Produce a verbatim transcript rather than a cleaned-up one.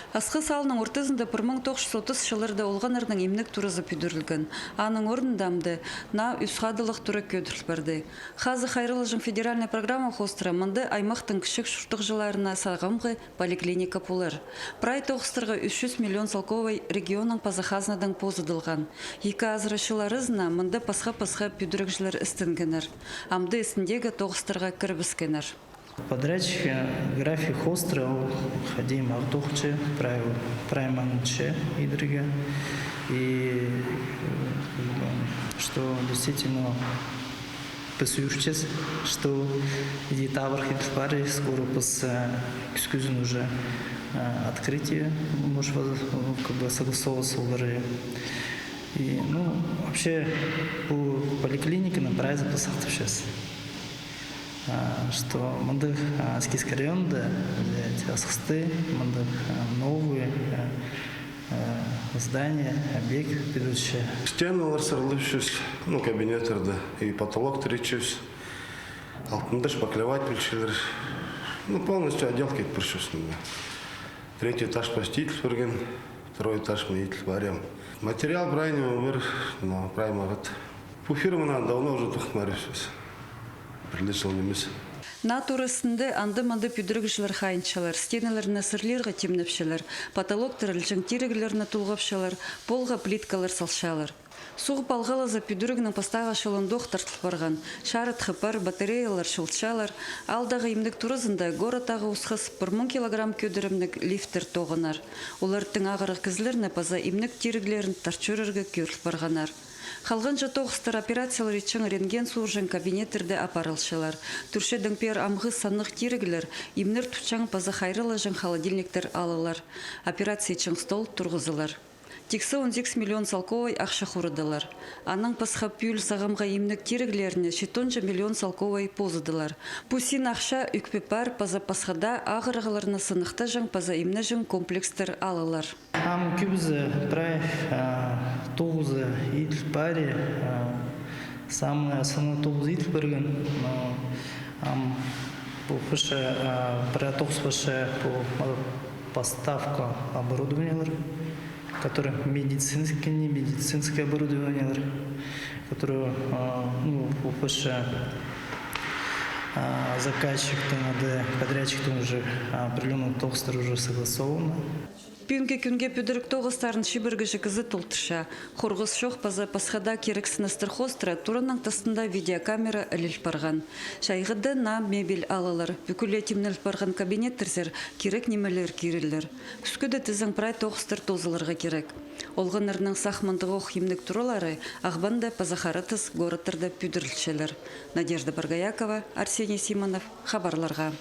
Асхыс аалның ортызында пір муң тоғыс чӱс отыс чылларда олғаннарның имнег туразы пӱдірілген. Аның орнында амды наа ӱс хадылығ тура кӧдіріл парды. Хазых хайраллаҷаң федеральный программа хоостыра мында аймахтың кічіг чуртағҷыларына сағамғы поликлиника полар. Прай тоғыстарға ӱс чӱс миллион салковай регионнаң паза хазнадаң позыдылған. Ікі азыра чыл аразына мында пасха-пасха пӱдірігҷілер істенгеннер. Амды істіндегі тоғыстарға кірібіскеннер. Подрядчик, э, график хоостыра ол хайди ағаа тоғынча, прай, прай маңнанча идерге. И, э, что действительно піс ӧрінчебіс, что иди табырах иділ парир, скоро піс, э, кӱскӱзін уже, э, открытие, может, воз-, ну, как бы согласовываться полар. И, ну, вообще, пу поликлиниканы прайзы піс сахтапчабыс. А, что мындағ, а, Аскизский районда, блядь, асхысты, мындағ, а, новый, а, а, здание, объект пӱдірче. Стеналар сырылчабыс, ну, кабинеттерді, и потолоктар итчебіс. Алтында шпаклевать пілчелер. Ну, полностью отделка ит пирчебіс мында. Третий этаж почти иділ пирген, второй этаж мына иділ парим. Материал прай ниме пар, но прай мағат. Пу фирманы давно уже тоғынмирбыс. Пір ле чыл нимес. Наа тура істінде анда-мында пӱдірігҷілер хайынчалар, стеналарны сырлирға тимнепчелер, потолоктар ілҷең тиріглерні толғапчалар, полға плиткалар салчалар. Суғып алғалаза, пӱдірігнің пастағы чылындох тартыл парған. Чарытхы пар, батареялар чылчалар. Аалдағы имнег туразында городтағы осхас пір муң килограмм кӧдірімніг лифттер тоғынар. Олар тың ағырығ кізілерні паза имнег тиріглерін тартча ӱрерге кӧріл парғаннар. Халғанҷы тоғыстар операциялар итчең, рентген суурҷаң кабинеттерде апарылчалар. Тӱрчедең пеер амғы саннығ тиріглер, имнер тутчаң паза хайраллаҷаң холодильниктер алылар. Операция итчең стол турғызылар. Тиксі он сигіс миллион салковай ахча хурадылар. Аннаң пасха пӱӱл сағамға имнег тиріглеріне читонҷа миллион салковай позыдылар. Пу син ахча ӧкпе пар паза пасха даа ағырығларны сыныхтаҷаң паза имнеҷең комплекстер алылар. Ам кӧбізі прай, а, тоғызы иділ парир, а, самый основной тоғызы иділ парған, но ам пу пасха, а, прай тоғыс пасха пу, а, поставка оборудованиелер, который медицинский, не медицинский оборудованиелер, который, а, ну, пу пасха, а, заказчиктің, а, да подрядчиктің уже, а, определённый тоғыстар уже согласованы. Пӱӱнгі кӱнге пӱдіріг тоғыстарын чибіргі кізі толтырча. Хорғыс чох паза пасха даа кирексіністер хоостыра тураның тастында видеокамера іліл парған. Чайғыда наа мебель алылар, пӱкӱле тимнел парған кабинеттерзер кирек нимелер кирілер. Кӱскӱде тізең прай тоғыстар тоозыларға кирек. Олғаннарның сах мындағох имнег туралары Ағбанда паза Харатыс городтарда пӱдірілчелер. Надежда Боргоякова, Арсений Симонов, хабарларға.